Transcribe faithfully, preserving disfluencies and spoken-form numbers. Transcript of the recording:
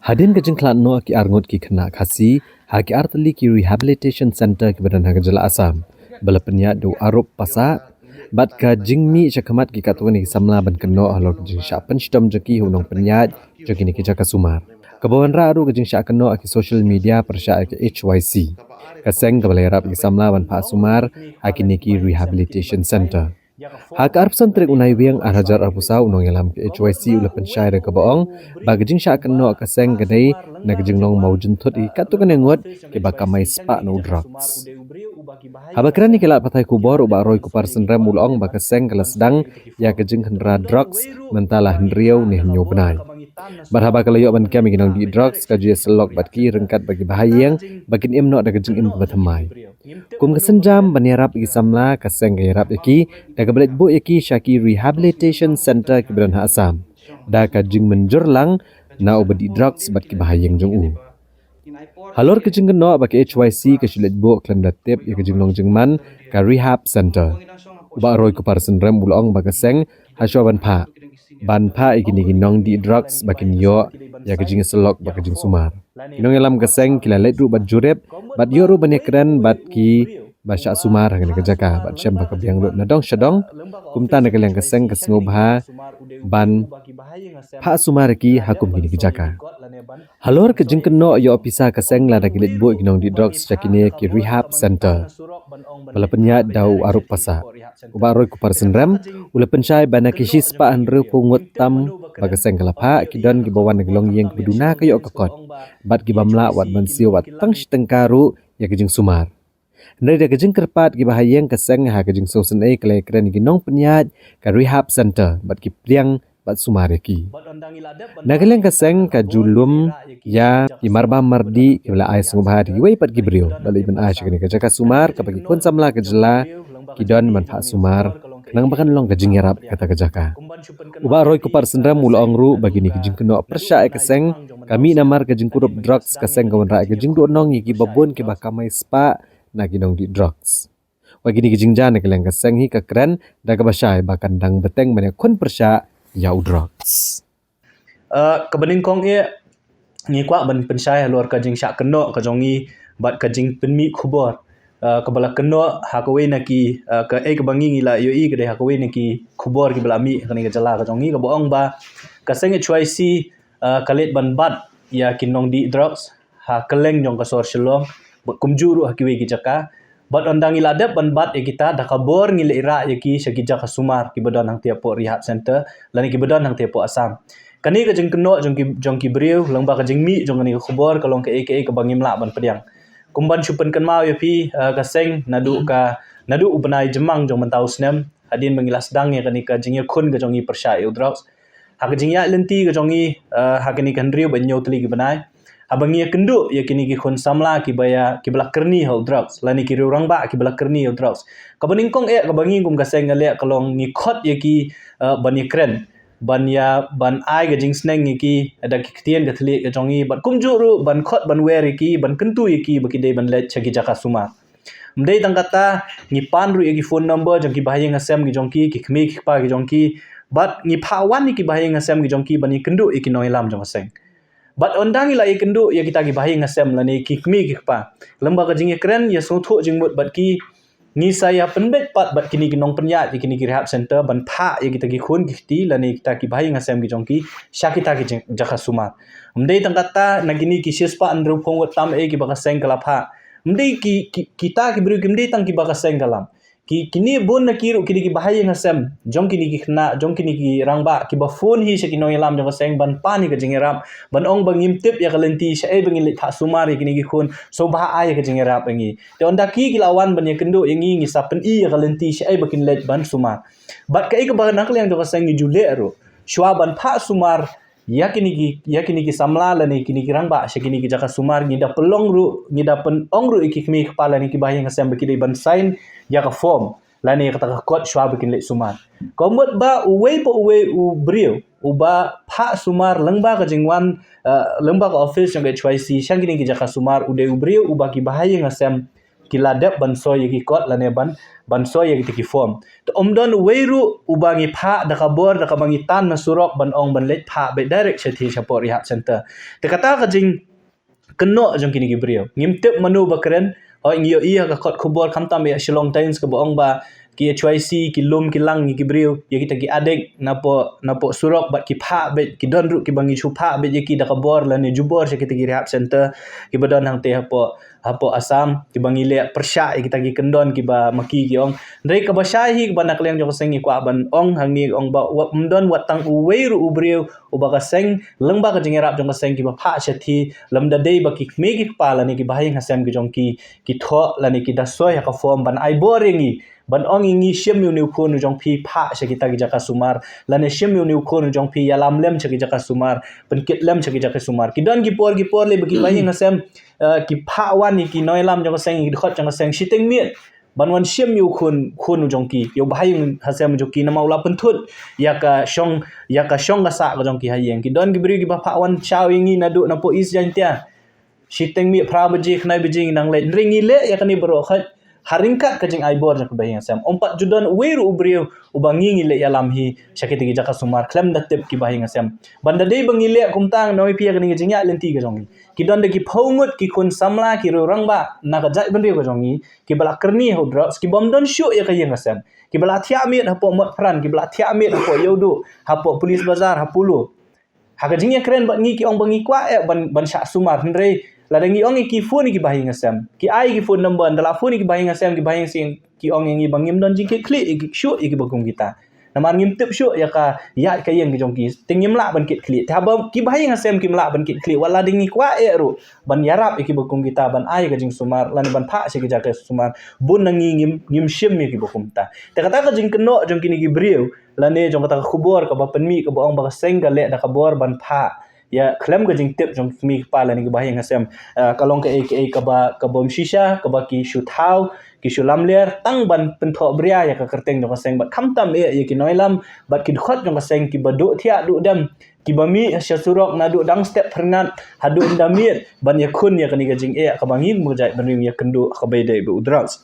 Hadien ka jingkhlad noh ki arngut ki khynnah Khasi ha ki artylli ki rehabilitation centre kiba don ha ka jylla Assam, ba la pynïaid da u Arup Passah, bad ka jingmih shakhmat ki katto katne ki samla ban kynnoh halor ka jingshah pynshitom jong ki ha u nongpynïaid jong kine ki jaka sumar, kaba wanrah ruh ka jingshah kynnoh ha ki social media pyrshah ïa ka H Y C, ka seng kaba la ïarap ïa ki samla ban phah sumar ha kine ki rehabilitation centre. Ha ka arphew san tarik u Naiwieng ar hajar arphew saw, u nongïalam ka H Y C u la pynshai da kaba ong ba ka jingshah kynnoh ka seng ka dei na ka jinglong mawjynthut ïa ki katto katne ngut kiba kamai spah na u drugs. Haba kren ïa ki lad pathai khubor, u Bah Roy Kupar Synrem u la ong ba ka seng ka la sdang ïa ka jingkhynra drugs mynta la hynriew ne hynñiew bnai. Bad haba ka la ïoh ban kem ïa ki nongdih drugs, ka ju ïasyllok bad ki ryngkat bad kiba ha ïing ba kin im noh da ka jingim kaba thymmai. Kum ka sienjam ban ïarap ïa ki samla, ka seng ka ïarap ïa ki da kaba leit buh ïa ki sha ki rehabilitation centre kiba don ha Assam, da ka jingmynjur lang na uba dih drugs bad kiba ha ïing jong u. Halor ka jingkynnoh ba ka H Y C ka shu leit buh khlem da tip ïa ka jinglong jingman ka rehab centre, u Bah Roy Kupar Synrem u la ong ba ka seng ha shuwa ban phah, ban phah ïa kine ki nongdih drugs ba kin ïoh ïa ka jingïasyllok bad ka jingsumar. Ki nongïalam ka seng ki la leit ruh ban jurip bad ïoh ruh ban ïakren bad kiba shah sumar ha kane ka jaka bad shem ba ka biang lut na dong sha dong. Kumta na ka liang ka seng ka sngewbha ban phah sumar ïa ki ha kum kine ki jaka. Halor ka jingkynnoh ïa u ophisar ka seng lada ki leit buh ïa ki nongdih drugs sha kine ki rehab centre ba la pynïaid da u Arup Passah, u Bah Roy Kupar Synrem u la pynshai ba na ki shispah hynriewphew ngut tam ba ka seng ka la phah, ki don kiba wan na ki longïing kiba duna ka ïoh ka kot bad kiba ym lah wat ban siew wat tang shi tyngka ruh ïa ka jingsumar. Hynrei da ka jingkyrpad kiba ha ïing, ka seng ha ka jingsngewsynei ka la ïakren ïa ki nongpynïaid ka rehab centre bad ki pdiang bad sumar ïa ki. Na ka liang ka seng ka ju lum ïa ki marbam mardih kiba la ai sngewbha da kiwei pat ki briew ba la ïa ban ai sha kane ka jaka sumar kaba ki khun samla ka jylla ki don ban phah sumar khnang ba kan long ka jingïarap ïa kata ka jaka. U Bah Roy Kupar Synrem u la ong ruh ba kine ki jingkynnoh pyrshah ïa ka seng ka mih namar ka jingkurup drugs, ka seng ka wanrah ïa ka jingduhnong ïa kiba bun kiba kamai spah na ki nongdih drugs. Wat kine ki jingjia na ka liang ka seng hi ka kren da kaba shai ba kan dang bteng ban ïakhun pyrshah ïa u drugs. Uh, kaba nyngkong eh, ngi kwah ban pynshai halor ka jingshah kynnoh ka jong ngi bad ka jingpynmih khubor, uh, kaba la kynnoh ha kawei na ki, uh, kaei kaba ngi ngi la ïohi ka dei ha kawei na ki khubor kiba la mih ha kane ka jylla ka jong ngi, kaba ong ba ka seng H Y C, uh, ka leit ban bat ïa ki nongdih drugs ha kylleng jong ka sor Shillong bad kumjuh ruh ha kiwei ki jaka. Bad ynda ngi la dep ban bat ïa kita, da ka bor ngi leit rah ïa ki sha ki jaka sumar kiba don hangtei hapoh rehab centre lane kiba don hangtei hapoh Assam. Kane ka jingkynnoh jong ki, jong ki briew lyngba ka jingmih jong kane ka khubor ka long kaei kaei kaba ngim lah ban pdiang. Kum ban shu pynkynmaw ïa phi, uh, ka seng naduh ka, naduh u bnai Jymmang jong mynta u snem, hadien ba ngi la sdang ïa kane ka jingïakhun ka jong ngi pyrshah ïa u drugs, ha ka jingïaid lynti ka jong ngi, uh, ha kane ka hynriew bad hynñiew tylli ki bnai, haba ngi ïakynduh ïa kine ki khun samla kiba ïa, kiba la kyrni ha u drugs lane ki riew rangbah kiba la kyrni ha u drugs, kaba nyngkong eh kaba ngi kum ka seng ngi leh ka long ngi khot ïa ki, uh, ban ïakren, ban ïa, ban ai ka jingsneng ïa ki da ki ktien ka thylliej ka jong ngi bad kumjuh ruh ban khot ban wer ïa ki, ban kyntu ïa ki ba ki dei ban leit sha ki jaka sumar. Ym dei tang kata, ngi pan ruh ïa ki phone number jong ki bahaïing hasem ki jong ki, ki kmie ki kpa ki jong ki, bad ngi phah wan ïa ki bahaïing hasem ki jong ki ban ïakynduh ïa ki nongïalam jong ka seng. Bad ynda ngi la ïakynduh ïa kita ki bahaïing hasem lane ki kmie ki kpa, lyngba ka jingïakren ïasngewthuh jingmut bad ki, ngi sa ïa pynbeit pat bad kine ki nongpynïaid ïa kine ki rehab centre ban phah ïa kita ki khun ki kti lane kita ki bahaïing hasem ki jong ki sha kita ki jing-, jaka sumar. Ym dei tang kata, na kine ki shispah hynriewphew ngut tam eh kiba ka seng ka la phah, ym dei ki, ki, kita ki briew kim dei tang kiba ka seng ka lam. Ki, kine bun na ki ruh kine ki bahaïing hasem jong kine ki khynnah, jong kine ki rangbah, kiba phone hi sha ki nongïalam jong ka seng ban pan ïa ka jingïarap, ban ong ba ngim tip ïa ka lynti shaei ba ngin leit phah sumar ïa kine ki khun, sngewbha ai ïa ka jingïarap ïa ngi. Te ynda ki ki la wan ban ïakynduh ïa ngi, ngi sa pyni ïa ka lynti shaei ba kin leit ban sumar. Bad kaei kaba na ka liang jong ka seng ngi ju leh ruh, shuwa ban phah sumar ïa kine ki, ïa kine ki samla lane kine ki rangbah sha kine ki jaka sumar, ngi da pynlong ruh, ngi da pynong ruh ïa ki kmie ki kpa lane ki bahaïing hasem ba ki dei ban sign ïa ka form lane ïa kata ka kot shuwa ba kin leit sumar. Ka mut ba uwei pa uwei u briew uba phah sumar lyngba ka jingwan, eh, lyngba ka office jong ka H Y C sha kine ki jaka sumar, u dei u briew uba ki bahaïing hasem ki la dep ban soi ïa ki kot lane ban, ban soi ïa kita ki form. Te ym don uwei ruh uba ngi phah da ka bor da kaba ngi tan na surok ban ong ban leit phah beit direct shathie shapoh rehab center. Te kata ka jingkynnoh jong kine ki briew. Ngim tip mano ba kren, hooid ngi ïohi ha ka kot khubor khamtam ïa Shillong Times kaba ong ba ki H Y C ki lum ki lang ïa ki briew, ïa kita ki addict napoh, napoh surok bad ki phah beit, ki don ruh kiba ngi shu phah beit ïa ki da ka bor lane jubor sha kita ki rehab center kiba don hangtei hapoh, hapoh Assam, kiba ngi leh pyrshah ïa kita ki kyndon kiba ma ki ki ong. Hynrei kaba shai hi kaba na ka liang jong ka seng ngi kwah ban ong hangne ong ba wat, ym don wat tang uwei ruh u briew uba ka seng, lyngba ka jingïarap jong ka seng kiba phah shathie, lymda dei ba ki kmie ki kpa lane ki bahaïing hasem ki jong ki, ki thoh lane ki da soi ha ka form ban ai bor ïa ngi, ban ong ïa ngi shim ïa une u khun u jong phi phah sha kita ki jaka sumar, lane shim ïa une u khun u jong phi ïalam lem sha ki jaka sumar, pynkit lem sha ki jaka sumar. Ki don ki por ki por lei ba ki bahaïing hasem, eh, ki phah wan ïa ki nongïalam jong ka seng, ïa ki dkhot jong ka seng, shiteng miet ban wan shim ïa u khun, khun u jong ki, ïa u bahaïing hasem u jong ki, namar u la pynthut ïa ka shong, ïa ka shong ka sah ka jong ki ha ïing. Ki don ki briew kiba phah wan shaw ïa ngi naduh napoh East Jaintia. Shiteng miet, phra baje, khyndai baje ngi nang leit. Hynrei ngi leh ïa kane baroh khoit ha ryngkat ka jingai bor jong ki bahaïing hasem. Ym pat ju don uwei ruh u briew uba ngi, ngi leit ïalam hi sha kita ki jaka sumar khlem da tip ki bahaïing hasem. Ban da dei ba ngi leh kumta, nga ong ïa phi, ïa kane ka jingïaid lynti ka jong ngi, ki don da ki phew ngut ki khun samla, ki riew rangbah na ka jaitbynriew ka jong ngi, kiba la kyrni ha u drugs, kibym don shuh ïa ka ïing ka sem, kiba la thiah miet hapoh Motphran, kiba la thiah miet hapoh Ïewduh, hapoh Police Bazar, ha Polo. Ha ka jingïakren bad ngi ki ong ba ngi kwah eh ban, ban shah sumar, hynrei lada ngi ong ïa ki phone ïa ki bahaïing hasem, ki ai ki phone number, ynda la phone ïa ki bahaïing hasem, ki bahaïing hasem ki ong ïa ngi ba ngim don jingkitkhlieh ïa ki, shuh ïa kiba kum kita. Namar ngim tip shuh ïa ka ïaid ka ïing ka jong ki, te ngim lah ban kitkhlieh. Te haba ki bahaïing hasem kim lah ban kitkhlieh, wat lada ngi kwah eh ruh ban ïarap ïa kiba kum kita ban ai ka jingsumar lane ban phah sha ki jaka sumar, bun na ngi ngim, ngim shim ïa kiba kum kita. Te kata ka jingkynnoh jong kine ki briew lane jong kata ka khubor kaba pynmih kaba ong ba ka seng ka leh da ka bor ban phah ïa khlem ka jingtip jong ki kmie ki kpa lane ki bahaïing hasem. Ah, ka long kaei kaei kaba, kabym shisha, kaba ki shu thaw, ki shu lamler tang ban pynthohbria ïa ka kyrteng jong ka seng bad khamtam eh ïa ki nongïalam bad ki dkhot jong ka seng kiba duh thiah duh dem, kiba mih sha surok naduh dang step phyrngat haduh ynda miet ban ïakhun ïa kane ka jingeh kaba ngi kum ka jaitbynriew ngi ïakynduh ha kaba ïadei bad u drugs.